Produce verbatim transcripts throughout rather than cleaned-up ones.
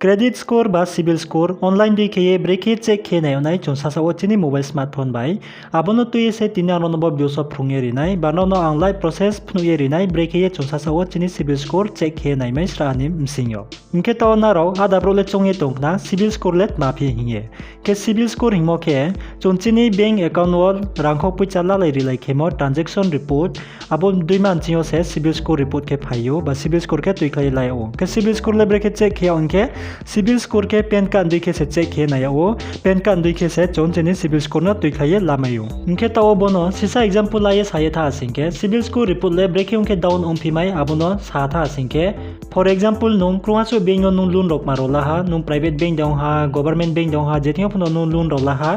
Credit score ba CIBIL score online dei khe ye brekhe check khe nai yag nai chung sasa wo chini mobile smartphone bai. Abo no tui ye se tini ang nrao no bo video so phrung ye ri nai, ba nrao no ang live process phnuh ye ri nai, brekhe ye chung sasa wo chini CIBIL score check khe naimai sra ni bsing yo. Hing khe taoh nrao ada brouh le choung ye tong khna, CIBIL score le tma phi hing ye. Khe CIBIL score hingmo khe, chung chini bank account wo rangkho poicha lalai rilai khemo transaction report, abo dei ma nching yo se CIBIL score report khe phai ou, ba CIBIL score khe tuikhlai ye la yag ou. Khe CIBIL score le brekhe check khe yag hing khe, CIBIL score khe PAN card dei khe se check khe nai yag ou, PAN card dei khe se chung chini CIBIL score no tuikhlai ye lamai ou. Hing khe taoh wo bo no sisa example la ye sa ye tha sing khe, CIBIL score report le brekhe ong khe down ongphi mai abo no sa tha sing khe, for example, nung krungha suh bank no nung loan rao kma rao la ha, nung private bank de ong ha, government bank de ong ha, je thing yo pho no nung loan rao la ha,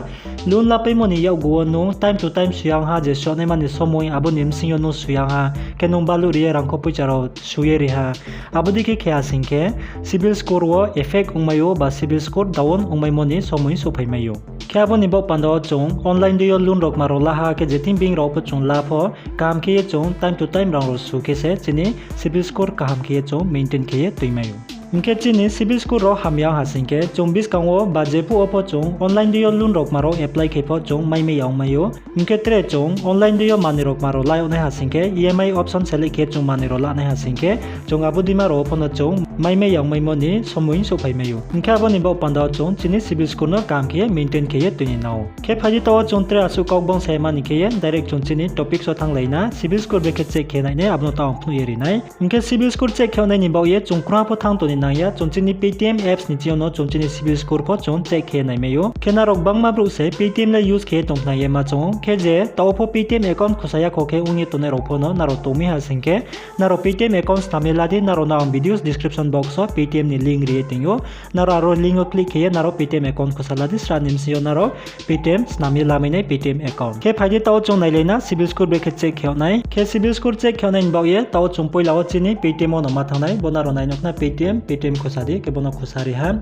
loan lapaimo ni yakgu wo nung time to time suyang ha, je suanaima ni somoi abo ni bsing yo nung suyang ha, khe nung baluh ri ye rangkho poicha rao su ye ri ha, abo dei khe khe ha sing khe, CIBIL score wo effect ongmai ou ba CIBIL score down ongmaimo ni somoi souhphai mai ou. Khe abo ni baoh panda wo chung online dei yo loan rao kma rao la ha, khe je thing bank rao pho chung la pho, kaham khe ye chung time to time rang rao su khe se chini CIBIL score kaham khe ye chung maintain khe ye tuimai ou. Hing khe chini CIBIL score rao hamya ha sing khe chung buskang wo ba jephuh wo pho chung online dei yo loan rao kma rao apply khe pho chung maimai ya ongmai ou. Hing khe tre chung online dei yo manoi rao kma rao la yag nai ha sing khe, EMI option select khe chung manoi rao la nai ha sing khe, chung abo deima rao wo pho no chung maimai ya ongmaimo ni somoi souhphai mai ou. Hing khe abo ni baoh panda wo chung chini CIBIL score no kaham khe ye maintain khe ye tui ni nang ou. Khe phai di taoh wo chung tre asuh kau gbang sa ya mani khe ye direct chung chini topic so thannglai na, CIBIL score brekhe check khe nai nai abo no taoh ang phnuh ye ri nai. Hing khe CIBIL score check khe yag nai ni baoh ye chung krungha pho thanng tong ni nang ya, chung chini Paytm apps ni thing yo no chung chini CIBIL score pho chung check khe naimai ou. Khe nrao gbangma brouh se Paytm le use khe ye tong khna ye ma choung ou. Khe je taoh wo pho Paytm account khusa ya kho khe ong ye tongnai rao pho no nrao tongmi ha sing khe, nrao Paytm account snam ye la di, nrao no ang videos description box wo Paytm ni link ri ye tong ou. Nrao aro link wo click khe ye nrao Paytm account khusa la di, sra ni bsing yo nrao Paytm snam ye lamai nai Paytm account. Khe phai di taoh wo chung nailai na CIBIL score brekhe check khe yag nai. Khe CIBIL score check khe yag nai ni baoh ye taoh wo chung poila wo chini Paytm wo no ma thanng nai, bo nrao nai nuh khna Paytm, Paytm khusa di, khe bo no khusa ri ha.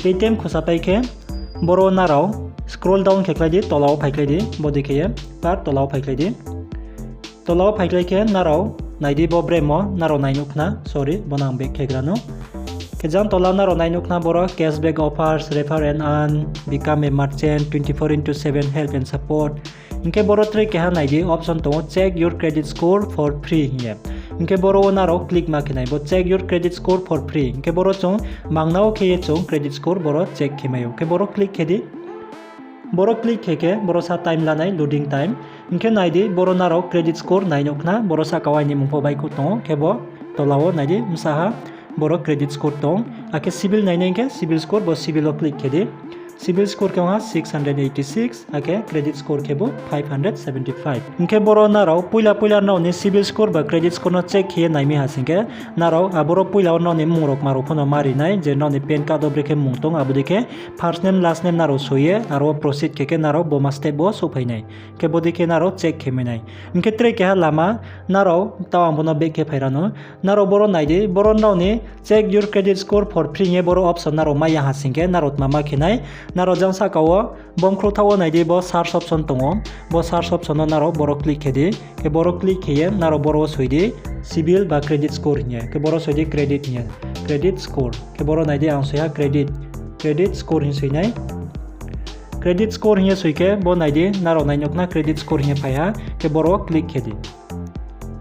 Paytm khusa pai khe, boro nrao scroll down khe khlai di, tola wo phaikhlai di, bo dei khe ye, par tola wo phaikhlai di. Tola wo phaikhlai khe nrao nai di bo bremo, nrao nai nuh khna, sorry, bo no ang back khe gra nou. Khe jang tola nrao nai nuh khna boro cashback offers, refer and earn, become a merchant, twenty four into seven help and support. Hing khe boro tre keha nai di option tong ou, check your credit score for free hing ye. Hing khe boro wo nrao click ma khe nai, bo check your credit score for free. Hing khe boro chung mangna wo khe ye chung credit score boro check khe mai ou. Khe boro click khe di. Boro click khe khe boro sa time la nai, loading time. Hing khe nai di, boro nrao credit score nai nuh khna, boro sahka wo aini mung pho baihkhouh tong ou, khe bo tola wo nai di, bsa ha, boro credit score tong. Akhe CIBIL nai nai hing khe CIBIL score, bo CIBIL wo click khe di. CIBIL score khe ong ha six hundred eighty six, akhe credit score khe bo five hundred seventy five. Hing khe boro nrao poila poila nrao ni CIBIL score ba credit score no check khe ye naimi ha sing khe, nrao aboro poila wo nrao ni mmung rao kma rao pho no ma ri nai, je nrao ni PAN card wo brekhe mmung tong, abo dei khe first name, last name nrao soi ye, aro wo proceed khe khe nrao bo ma step wo souhphai nai. Khe bo dei khe nrao check khe mai nai. Hing khe tre keha lama, nrao taoh ang bo no back khe phai ra nou. Nrao boro nai di, boro nrao ni check your credit score for free hing ye boro option nrao mai ya ha sing khe, nrao tma ma khe nai. Nrao jang sahka wo, bongkhrouh thaoh wo nai di, bo search option tong ou. Bo search option no nrao boro click khe di. Khe boro click khe ye, nrao boro wo soi di, CIBIL ba credit score hing ye. Khe boro soi di credit hing ye. Credit score. Khe boro nai di ang soi ha credit. Credit score hing soi nai. Credit score hing ye soi khe, bo nai di, nrao nai nuh khna credit score hing ye phai ha. Khe boro click khe di.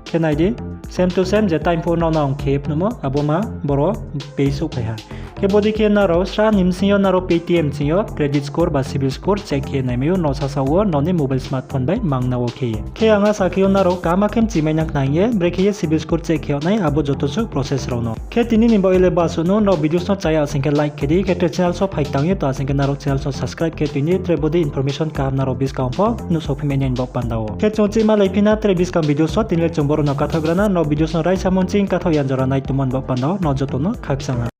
Khe nai di, same to same je time pho nrao no ang khe phnuhmo, abo ma boro page souhphai ha. Khe bo dei khe nrao sra ni bsing yo nrao Paytm bsing yo credit score ba CIBIL score check khe naimai ou, nrao sasa wo nrao ni mobile smartphone bai mangna wo khe ye. Khe ang asa khe ou nrao kaham khe mchimai nang khna hing ye, brekhe ye CIBIL score check khe yag nai abo joto suh process rao no. Khe tini ni baoh ye le basuh no, nrao videos no chaya sing khe like khe di, khe tre channel so phai tang ye to asing khe nrao channel so subscribe khe tini tre bo dei information kaham nrao buskang pho nuhsao phi mai nai ni baoh panda wo. Khe chung chima lai phi na tre buskang videos so, tini le chung boro no kathaoh gra na, nrao videos no raisa mo ching kathaoh ya jora nai tongmo ni baoh panda wo, nrao joto no khakchang ha.